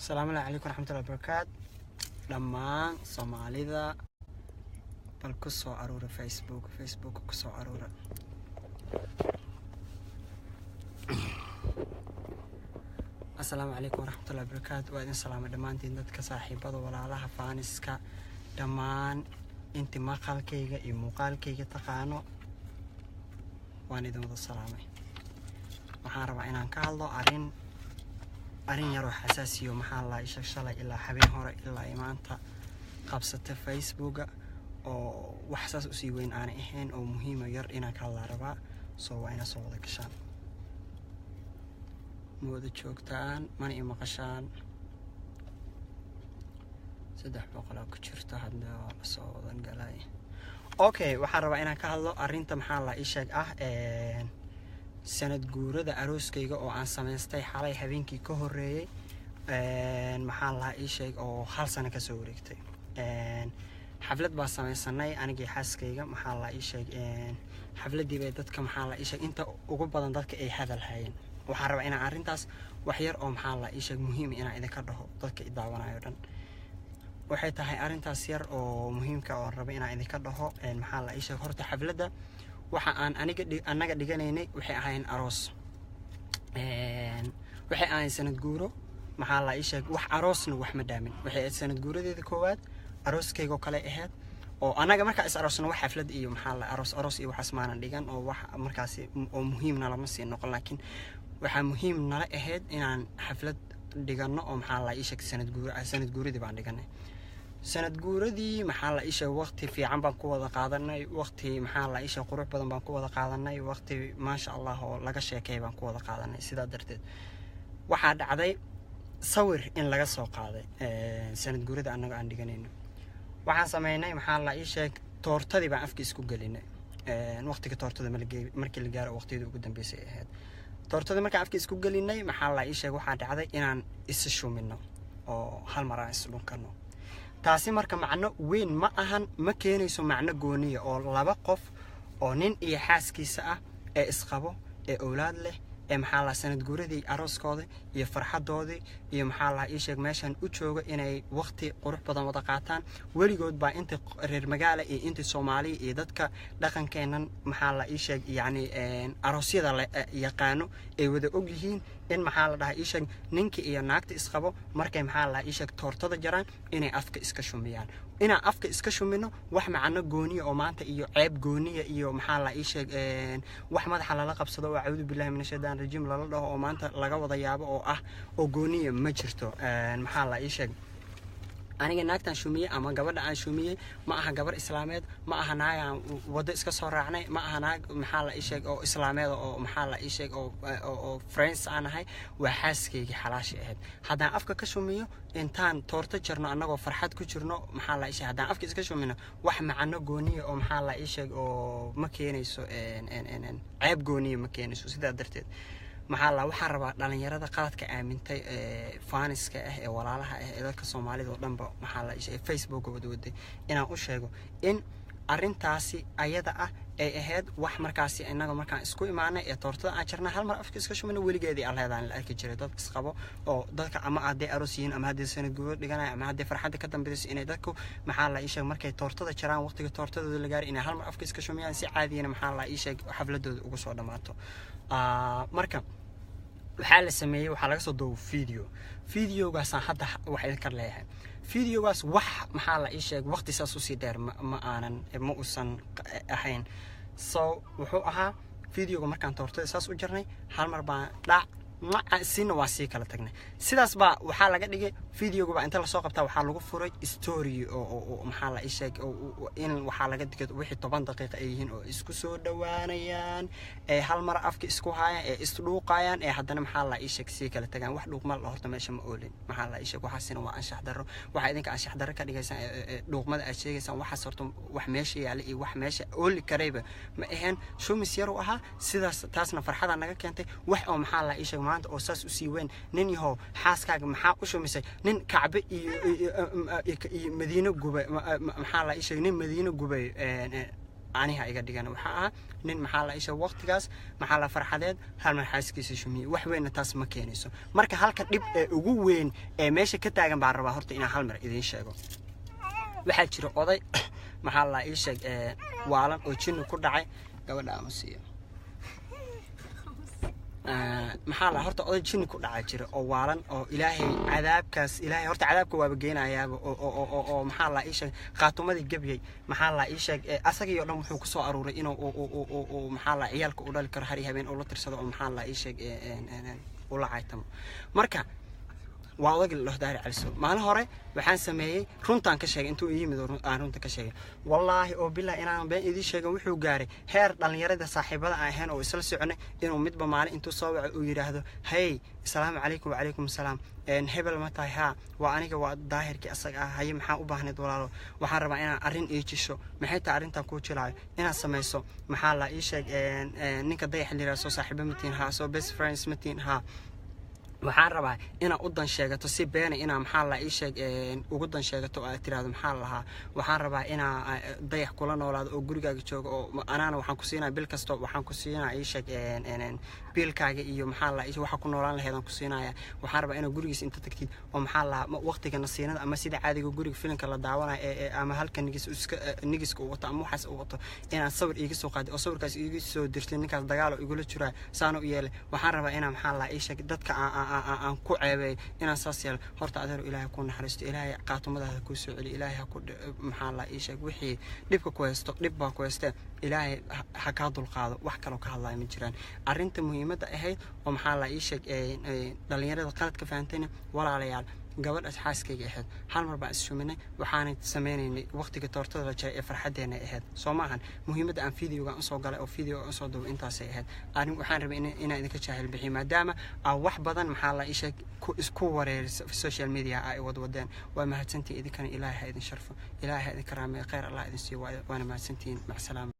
Asalaamu calaykum waraxmatullahi wabarakaatu. Dhammaan Soomaalida, bal ku soo aruura Facebook, Facebook ku soo aruura. Asalaamu calaykum waraxmatullahi wabarakaatu. Waa idin salaamay dhammaantiin, dadka saaxiibada, walaalaha, faaniska, dhammaan inti maqalkayga iyo muuqaalkayga taqaano, waan idin wada salaamay. Waxaan rabaa inaan ka hadlo arrin yaroo xasaasiyo, maxaa la isha shalay ilaa habeen hore ilaa ay maanta qabsatay Facebooka, oo wax saas usii weyn aanay ahayn oo muhiima yar inaan ka hadlaa rabaa. Soo waa inaad soo wada gashaan. Ma wada joogtaan? Mana i maqashaan? 300-aa ku jirto hadda, waa lasoo wadan galay. Okay, waxaan rabaa inaan ka hadlo arrinta, maxaa la ii sheeg, ah sanad guurada arooskayga oo aan samaystay xalay, habeenkii ka horreeyey, maxaa lahaa ii sheeg, oo hal sano kasoo wareegtay. Xaflad baa samaysanay anigii xaaskayga. Maxaa la ii sheeg, xafladdii bay dadka, maxaa la ii sheeg, inta ugu badan dadka ay hadal hayeen. Waxaan rabaa inaan arrintaas wax yar oo, maxaa la ii sheeg, muhiim inaan idinka dhaho. Dadka i daawanayo dhan, waxay tahay arrintaas yar oo muhiimka oon raba inaan idinka dhaho, maxaa la ii sheeg, horta xafladda waxa aan aniga annaga dhiganaynay waxay ahayn aroos, waxay ahayn sanad guuro. Maxaa la ii sheeg, wax aroosna wax ma dhaamin. Waxay ahayd sanad guuradeeda koowaad, arooskaygoo kale ahayd, oo annaga markaa is aroosna wax xaflad iyo, maxaa la, aroos aroos iyo waxaas maanan dhigan, oo wax markaasi oo muhiim nalama sii noqon. Laakiin waxaa muhiim nala ahayd inaan xaflad dhigano oo, maxaa la ii sheeg, sanad guur, sanad guuradii baan dhiganay. Sanad guuradii, maxaa la ii sheeg, waqti fiican baan ku wada qaadanay, waqti, maxaa la ii sheeg, qurux badan baan ku wada qaadanay, waqti maasha Allah oo laga sheekay baan ku wada qaadanay. Sidaa darteed waxaa dhacday sawir in laga soo qaaday sanad guurada annaga aan dhiganayno. Waxaan sameynay, maxaa la ii sheeg, toortadii baan afka isku gelinay. Waqtiga toortada markii la gaaro, waqtiyadii ugu dambeysay ay ahayd toortada markaan afka isku gelinay, maxaa la ii sheeg, waxaa dhacday inaan isa shumino oo hal mar aan isdhunkano. Taasi marka macno weyn ma ahan, ma keenayso macno gooniya oo laba qof oo nin iyo xaaskiisa ah ee isqabo ee owlaad leh ee, maxaa la, sanad guuradii arooskooda iyo farxadoodii iyo, maxaa la ii sheeg, meeshan u jooga inay waqti qurux badan wada qaataan. Weligood baa inta reer magaala iyo inta Soomaaliya iyo dadka dhaqankeennan, maxaa la ii sheeg, yacni aroosyada la yaqaano ay wada og yihiin in, maxaa la dhahaa ii sheeg, ninka iyo naagta isqabo markay, maxaa la ii sheeg, toortada jaraan inay afka iska shumiyaan. Inaan afka iska shumino wax macno gooniya oo maanta iyo ceeb gooniya iyo, maxaa la ii sheeg, wax madaxa lala qabsado oo acuudu billahi min ashaytaan rajiim lala dhaho oo maanta laga wada yaabo oo ah oo gooniya ma jirto. Maxaa la ii sheeg, aniga naagtaan shumiyey ama gabadha aan shumiyey ma aha gabar islaameed, ma aha naag aan waddo iska soo raacnay, ma aha naag, maxaa la ii sheeg, oo islaameed oo, maxaa la ii sheeg, oo friends aan ahay. Waa xaaskaygii xalaashi ahayd. Haddaan afka ka shumiyo intaan toorto jarno, annagoo farxad ku jirno, maxaa la ii sheeg, haddaan afka iska shumino, wax macano gooniya oo, maxaa la ii sheeg, oo ma keenayso, ceeb gooniya ma keenayso. Sidaa darteed, maxaa la, waxaan rabaa dhalinyarada qaladka aamintay ee faaniska ah ee walaalaha ah ee dadka Soomaalida oo dhanba, maxaa la ii, Facebook wada waday, inaan u sheego in arrintaasi ayada ah ay ahayd wax markaasi innaga markaan isku imaanay ee toortada aan jarnay hal mar afka iska shumina. Weligeedii alleedaan la arki jiray dad isqabo oo dadka ama hadday aroos yihiin ama hadday sanad guuro dhiganaya ama hadday farxadda ka dambeyso inay dadku, maxaa la ii sheeg, markay toortada jaraan, waqtiga toortadooda la gaari, inay hal mar afka iska shumiyaan, si caadiyana, maxaa la ii sheeg, xafladooda ugu soo dhammaato. Marka waxaa la sameeyey, waxaa laga soo duubo video. Videogaasaan hadda wax idinka leeyahay. Videogaas wax, maxaa la ii sheeg, waqti saas usii dheer ma aanan ma uusan ahayn. So wuxuu ahaa videoga markaan toortada saas u jarnay, hal mar baan dhac sina, waa sii kala tagnay. Sidaas baa waxaa laga dhigay videoga baa inta lasoo qabtaa waxaa lagu furay story oo, maxaa la ii sheeg, in waxaa laga dhigay wixii 10 daqiiqa ay yihiin oo isku soo dhawaanayaan ee hal mar afka isku haayaan ee isdhuuqayaan ee haddana, maxaa la ii sheeg, sii kala tagaan. Wax dhuuqma la horta meesha ma oolin. Maxaa la ii sheeg, waxaasina waa anshax darro. Waxaa idinka anshax darro ka dhigaysaan dhuuqmada aad sheegaysaan, waxaas horta wax meesha yaala iyo wax meesha ooli karayba ma ahayn. Shumis yar u ahaa sidaas, taasna farxadaa naga keentay. Wax oo, maxaa la ii sheeg, maanta oo saas usii weyn, nin yahow xaaskaaga maxaa u shumisay? Nin Kacbe iyo Madiino gubay, maxaa la ii sheegay, nin Madiino gubay. Aniha iga dhigan waxaa ah nin, maxaa la isha, waqtigaas, maxaa la, farxadeed hal mar xaaskiisa shumiyey. Wax weynna taas ma keenayso. Marka halka dhib ee ugu weyn ee meesha ka taagan baan rabaa horta inaan hal mar idiin sheego. Waxaa jira oday, maxaa la ii sheeg, waalan oo jinni ku dhacay. Gabadha ama siiyo, maxaa la, horta oday jinni ku dhacay jira oo waalan oo Ilaahay cadaabkaas, Ilaahay horta cadaabka waaba geenayaaba oo maxaa la ii sheeg, khaatumadii gebyay, maxaa la ii sheeg, asagii oo dhan wuxuu kusoo aruuray inuu uu, maxaa la, ciyaalka u dhali karo har iyo habeen ula tirsado oo, maxaa la ii sheeg, ula caytamo. Marka waa odayga la dhaho Daahir Calisow. Maalin hore waxaan sameeyey, runtaan ka sheegay intuu ii yimid oo aan runta ka sheegay, wallaahi oo bilah inaan been idiin sheegin. Wuxuu gaaray heer dhallinyarada saaxiibada aan ahayn oo isla soconay inuu midba maalin intuu soo waco uu yidhaahdo: "Hey, asalaamu calaykum." "Wacalaykum asalaam. Hebel ma tahay?" "Haa, waa aniga, waa Daahirkii asaga ah." "Haye, maxaa u baahneed walaalo?" "Waxaan rabaa inaan arrin ii jisho." "Maxay tahay arrintan kuu jilaayo?" "Inaad samayso, maxaa la ii sheeg, ninka Dayax la yidhaha soo saaxiibo ma tihin?" "Haa." "Soo best friends ma tihin?" "Haa." "Waxaan rabaa inaad u dan sheegato si beena, inaa, maxaa la ii sheeg, ugu dan sheegato oo aad tiraahdo, maxaa la lahaa, waxaan rabaa inaa Dayax kula noolaado oo gurigaaga joogo, oo anaana waxaan ku siinaya bil kasto, waxaan ku siinaya, ii sheeg, biilkaaga iyo, maxaa la ii, waxa ku noolaan laheedaan ku siinaya. Waxaan rabaa inaad gurigiisa inta tagtid oo, maxaa la, waqtiga nasiinada ama sida caadiga guriga filimka la daawanayo ee ama halka nigis iska nigiska uu wato ama waxaas uu wato inaad sawir iiga soo qaadid oo sawirkaas iiga soo dirtid. Ninkaas dagaal oo igula jiraa saan u yeelay. Waxaan rabaa inaa, maxaa la ii sheeg, dadka aan ku ceebeeyo inaan saas yeelo." Horta adeero, Ilaahay ku naxariisto, Ilaahay qaatumadaada kuu soo celiyo, Ilaahay ha ku, maxaa la ii sheeg, wixii dhibka ku haysto, dhib baa ku haystee, Ilaahay ha kaa dulqaado. Wax kaloo ka hadlaya ma jiraan. Arrinta muhiimadda ahayd oo, maxaa la ii sheeg, dhallinyarada qalad ka fahantayna, walaalayaal, gabadhaas xaaskayga ahayd. Hal mar baan issuminay, waxaanay sameynaynay waqtiga toortada la jaray ee farxaddeena ahayd. Soo maahan muhiimadda aan videogan usoo galay oo video usoo duubay intaasay ahayd. Arrin waxaan rabay inaan idinka jaahil bixiyo maadaama aan wax badan, maxaa la ii sheeg, ku isku wareeray social media ay wadwadeen. Waa mahadsantihiin idinkana. Ilaahay ha idin sharfo, Ilaahay ha idin karaameeyo, khayr Allah idin siiyo. Waana mahadsantihiin. Macsalaama.